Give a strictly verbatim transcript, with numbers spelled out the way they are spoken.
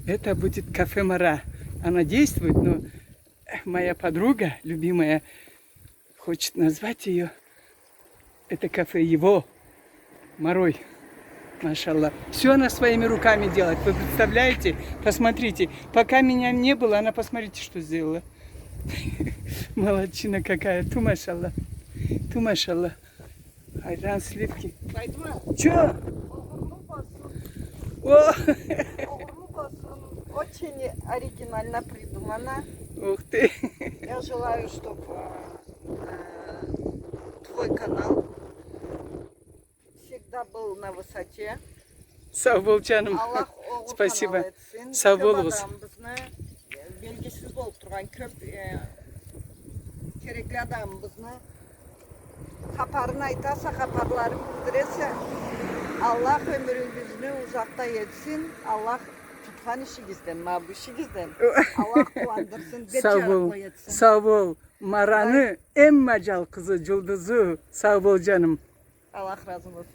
Это будет кафе Мара. Она действует, но моя подруга, любимая, хочет назвать её. Это кафе его. Марой. Машалла. Всё она своими руками делает. Вы представляете? Посмотрите. Пока меня не было, она, посмотрите, что сделала. Молодчина какая. Ту машалла. Ту машалла. Айран, сливки. Чё? О! Очень оригинально придумано. Ух ты. Я желаю, чтобы, э, твой канал всегда был на высоте. Сау бол, джаным. Аллах уллу канал этсин. Спасибо. Сау болугъуз. Кёп адамыбызны, э, белгисиз болуп тургъан кёп, э, керекли адамыбызны хапарын айтаса, хапарларын билдиресе, Аллах ёмюрюгюзню узакъда этсин, Аллах тутхан ишигизден, ма бу ишигизден Аллах къууандырсын, бет джарыкълы этсин. Сау бол. Мараны эм маджал къызы, джулдузу. Сау бол, джаным. Аллах разы болсун.